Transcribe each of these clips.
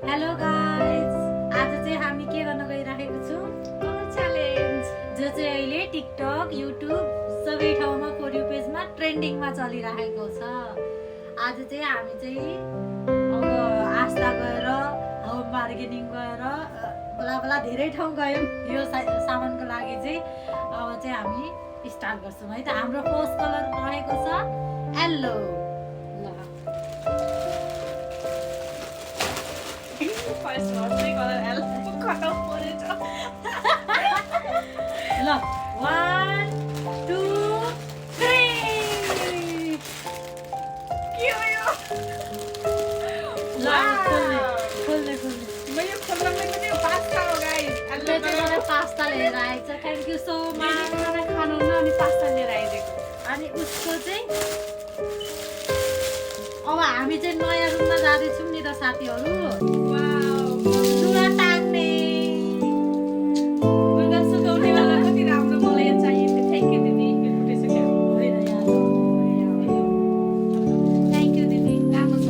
Hello guys, आज चाहिँ हामी के गर्न गइरहेको छौँ च्यालेन्ज जो चाहिँ अहिले टिकटक, युट्युब सबै ठाउँमा फर यू पेजमा ट्रेन्डिङमा चलिरहेको छ। आज चाहिँ हामी चाहिँ अब आस्था गएर होम बार्गेनिङ गएर बला बला धेरै ठाउँ गयौँ यो सामानको लागि चाहिँ। अब चाहिँ हामी स्टार्ट गर्छौँ है त। हाम्रो फर्स्ट कलर रहेको छ येल्लो। फर्स्ट वान चाहिँ कलर एल खतम परेछ ल 1 2 3 के हो यो ल खोल्ने मैले खोल्नमा पनि पास्ता हो गाइस अहिले चाहिँ मलाई पास्ता लिएर आएछ। Thank you so much. खाना खानु न अनि पास्ता लिएर आइदिएको अनि उसको चाहिँ अब हामी चाहिँ नयाँ रुममा जाँदैछौँ नि त साथीहरू। वाउ लुगा टाङ्ने लुगा सुकाउने वाला कति राम्रो मलाई यो चाहियो थियो। थ्याङ्क यू दिदी यो फुटिसक्यो होइन यहाँ थ्याङ्क यू दिदी। राम्रो छ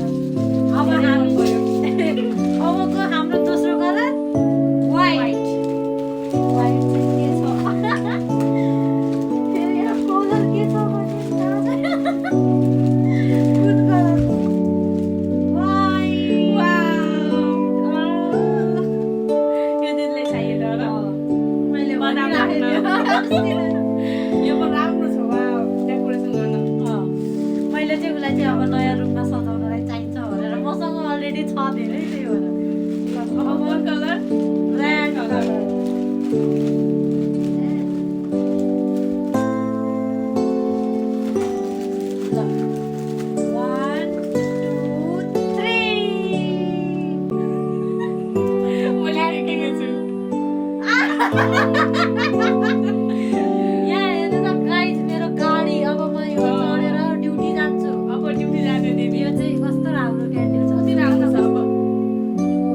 अब हामी अबको हाम्रो दोस्रो कलर व्हाइट। व्हाइट चाहिँ के छ फेरि यहाँ कलर के छ भने कुन कलर व्हाइट। वाउ यो दिदीले चाहियो त ल मैले बनाउन यो पनि राम्रो छ वाउ डेकोरेसन गर्न मैले चाहिँ उसलाई चाहिँ अब नयाँ रुममा सजाउनलाई चाहिन्छ भनेर मसँग अलरेडी छ धेरै त्यही भएर अब कुन कलर रेड कलर। यहाँ हेर्नु त गाइज मेरो गाडी। अब म यो चढेर ड्युटी जान्छु। अब ड्युटी जाने दिदी यो चाहिँ कस्तो राम्रो क्यान्डल छ। कति राम्रो छ अब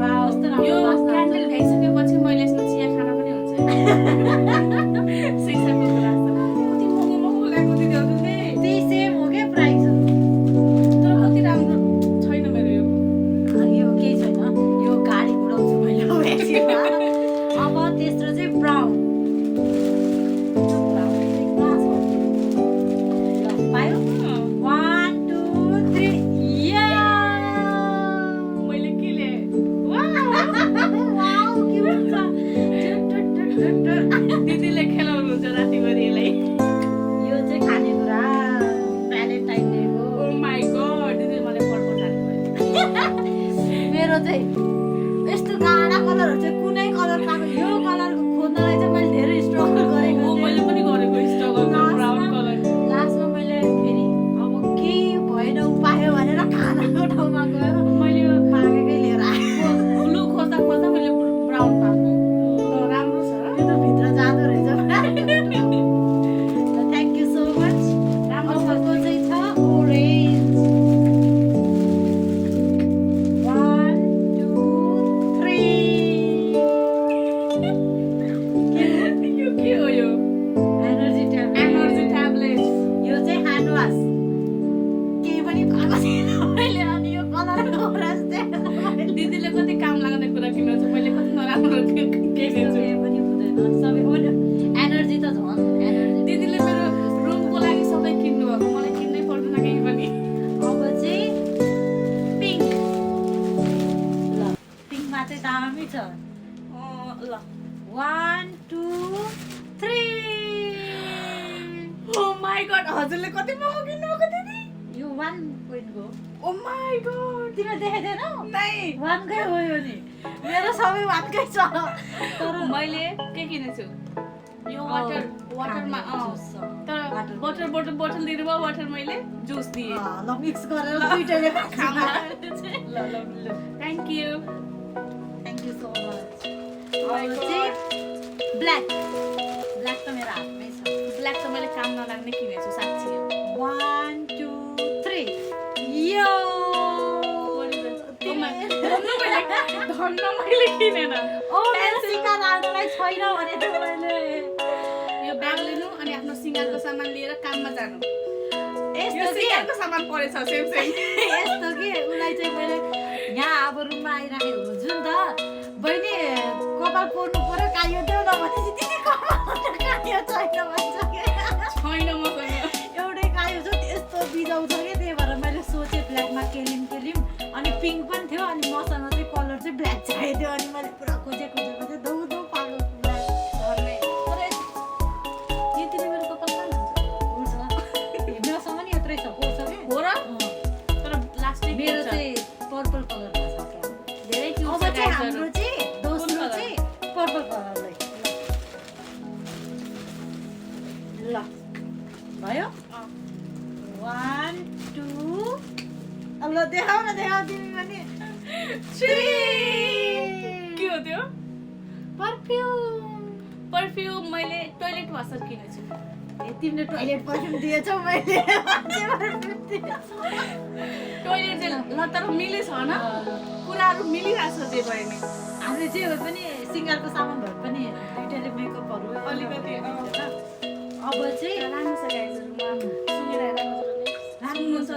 वाउ, कस्तो राम्रो यो वासना आउँछ। क्यान्डल भइसकेपछि मैले यसमा चिया खाना पनि हुन्छ सिक्साको कुरा छ कति महँगो महँगो लागेको दिदी हजुरले त्यही सेम हो क्या प्राइस। तर कति राम्रो छैन मेरो यो यो केही छैन, यो गाडी बुढाउँछु मैले एकछिनमा। अब तेस्रो चाहिँ ब्राउन। पायो 1 2 3 या मैले के ल्याएँ वाउ क्युट छ। दिदीले खेलाउनुहुन्छ रातिभरि यसलाई यो चाहिँ खानेकुरा भ्यालेन्टाइन डेको। ओ माई गॉड दिदी मलाई पर्पल खानु मेरो चाहिँ यस्तो गाढा कलरहरू चाहिँ कुनै कलर पाएको यो कलर खोज्नलाई चाहिँ मैले धेरै स्ट्रगल गरेको हो थिएँ। मैले पनि गरेको स्ट्रगल ब्राउन कलर लास्टमा मैले फेरि अब केही भएन पायो भनेर खानाको ठाउँमा गएर मैले यो पाकेकै लिएर आएँ। ब्लू खोज्दा खोज्दा मैले ब्राउन पाएको राम्रो छ त्यो त भित्र जाँदो रहेछ। Thank you so much. राम्रो छ अर्को चाहिँ छ ओरेन्ज। 1 2 3 यो के हो यो एनर्जी एनर्जी ट्याब्लेट यो चाहिँ ह्यान्ड वास। केही पनि खाएको छैन मैले। अनि यो कलर ओरेन्ज चाहिँ दिदीले कति काम लाग्ने कुरा किनेको छु मैले कति नराम्रो किनेछु केही पनि हुँदैन सबै एनर्जी त झन् एनर्जी। दिदीले मेरो रुमको लागि सबै किन्नु भएको मलाई किन्नै पर्दैन केही पनि अब चाहिँ पिङ्क। ल पिङ्कमा चाहिँ दामी छ। ल 1 2 3 ओ माई गॉड हजुरले कति महँगो किन्नुभएको दिदी यो 1 पोइन्टको ओ माई गॉड तिमीले देखाइदिएनौ? नै 1 कै हो यो नि। मेरो सबै 1 कै छ। तर मैले के किनेछु यो वाटरमा तर बोतल दिनुभयो वाटर मैले जुस दिएँ ल मिक्स गरेर दुईटैले खामा खामा। ल thank you thank you so much. अब चाहिँ ब्ल्याक। ब्ल्याक त मेरो हातमै छ। ब्ल्याक त मैले काम नलाग्ने किनेछु साँच्ची 1 2 3 यो धन्न मैले किनेन ओ मेरो सिङ्गार हाल्नलाई छैन भने त मैले यो ब्याग लिनु अनि आफ्नो सिँगारको सामान लिएर काममा जानु यस्तो यो के सिँगारको सामान परेछ सेम यस्तो के उसलाई चाहिँ मैले यहाँ अब रुममा आइराखेको हुन्छु कपाल पोर्नु पर्यो कायो देऊ न भनेपछि दिदी कपाल कायो छैन भन्छ के छैन मसँग एउटै कायो छ त्यस्तो बिजाउँछ के त्यही भएर मैले सोचेँ ब्ल्याकमा केलिम अनि पिङ्क पनि थियो अनि मसँग चाहिँ कलर चाहिँ ब्ल्याक चाहिएको थियो अनि मैले पुरा खोजेँ दौ दौ पाएको ब्ल्याक घरमै तर यतिले मेरो कपाल कहाँ हुन्छ मेरोसँग नि यत्रै छ कोर्छ कि हो र तर लास्टै मेरो चाहिँ पर्पल कलरमा छ क्या धेरै अब क्युट चाहिँ छ हाम्रो चाहिँ दोस्रो कलर? चाहिँ पर्पल कलरलाई ल भयो 1 2 अब ल देखाउ तिमी पनि 3 के हो त्यो पर्फ्युम मैले टोयलेट वासर किनेको छु ए तिमीले टोयलेट पर्फ्युम दिएछौ मैले टोयलेट चाहिँ ल तर मिलेछ होइन कुराहरू मिलिरहेछ जे भए नि हामीले जे भए पनि सिङ्गारको सामानहरू पनि दुइटाले मेकअपहरू अलिकति, अब चाहिँ राम्रो छ गाइजहरुमा सुनिरहेको राम्रो छ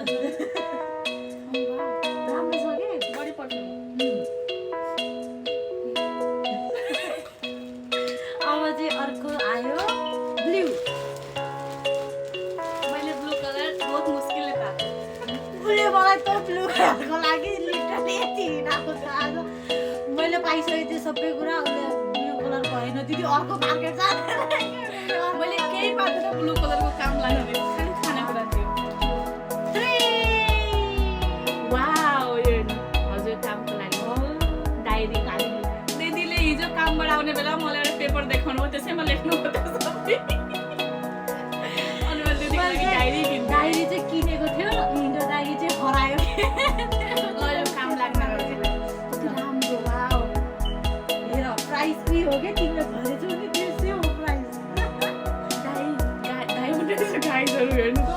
राम्रो छ के बढी पर्छ अब चाहिँ अर्को आयो ब्लू मैले ब्लू कलर बहुत मुस्किलले पाएको उसले मलाई त ब्लू कलरको लागि लिटरली यति हिँडाएको छ आज मैले पाइसकेको थिएँ सबै कुरा उसले ब्लू कलर भएन दिदी अर्को मार्केट जाँदैन मैले केही पाउँदैन ब्लू कलरको काम लाग्यो खालि खानेकुरा थियो वाउ यो हेर्नु हजुर कामको लागि डायरी दिदीले हिजो कामबाट आउने बेला मलाई एउटा पेपर देखाउनु हो त्यसैमा लेख्नु हो त्यो सबै अनि मैले दिदीको लागि डायरी किन्छु डायरी चाहिँ किनेको थियो त्यो डायरी चाहिँ हरायो ल यो काम लाग्न रहेछ राम्रो वाउ हेर प्राइस पनि हो कि तिमीले भनेछौ नि त्यसै हो प्राइस गाइजहरू हेर्नु त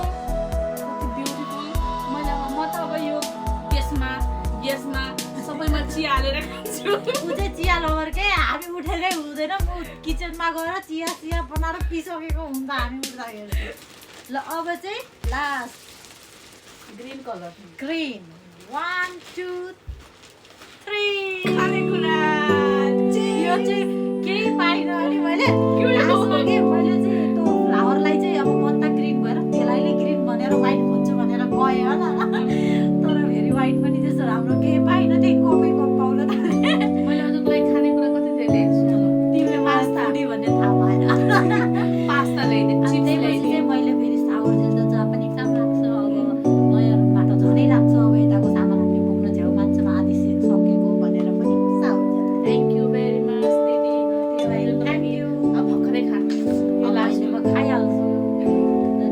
कति ब्युटिफुल मैले म त अब यो यसमा सबैमा चिया हालेर खान्छु ऊ चाहिँ चिया लभर के हामी उठेरै हुँदैन म किचनमा गएर चिया बनाएर पिसकेको हुन्छ हामी उठ्दाखेरि ल अब चाहिँ लास्ट ग्रीन कलर ग्रिन 1 2 3 खानेकुरा यो चाहिँ केही पाइनँ अनि मैले के लास्टमा के मैले चाहिँ त्यो फ्लावरलाई चाहिँ अब पत्ता ग्रिन भएर त्यसलाई ग्रिन भनेर व्हाइट खोज्छु भनेर गएँ होला तर फेरि व्हाइट पनि त्यस्तो राम्रो केही पाइनँ त्यही कमै कम पाउन थालेँ मैले हजुरलाई खानेकुरा कति धेरै ल्याएको छु तिमीले पास्ता भन्ने थाहा भएन पास्ता ल्याइदिए चिप्स त्यही ल्याइदिए चाहिँ मैले फेरि सावर जेल त जापान एक्जाम लाग्छ अब नयाँ रुमबाट झनै लाग्छ अब यताको सामान हामीले बोक्न छेउ मान्छेमा आधी सकेको भनेर पनि सावर जेल थ्याङ्क यू भेरी मच दिदी थ्याङ्क यू अब भर्खरै खानु यो लास्ट म खाइहाल्छु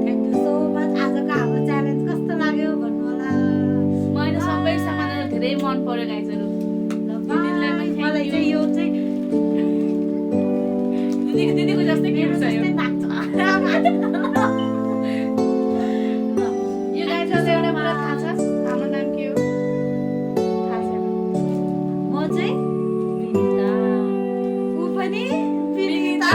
थ्याङ्क यू सो मच आजको हाम्रो च्यालेन्ज कस्तो लाग्यो भन्नु होला मैले सबै सामानहरू धेरै मन पर्यो गाइजहरू दिदीलाई पनि thank मलाई you। चाहिँ यो चाहिँ दिदीको जस्तै क्युट छ यो जस्तै लाग्छ यो गाइजहरूलाई एउटा कुरा थाहा छ हाम्रो नाम के हो थाहा छैन म चाहिँ विनिता ऊ पनि विनिता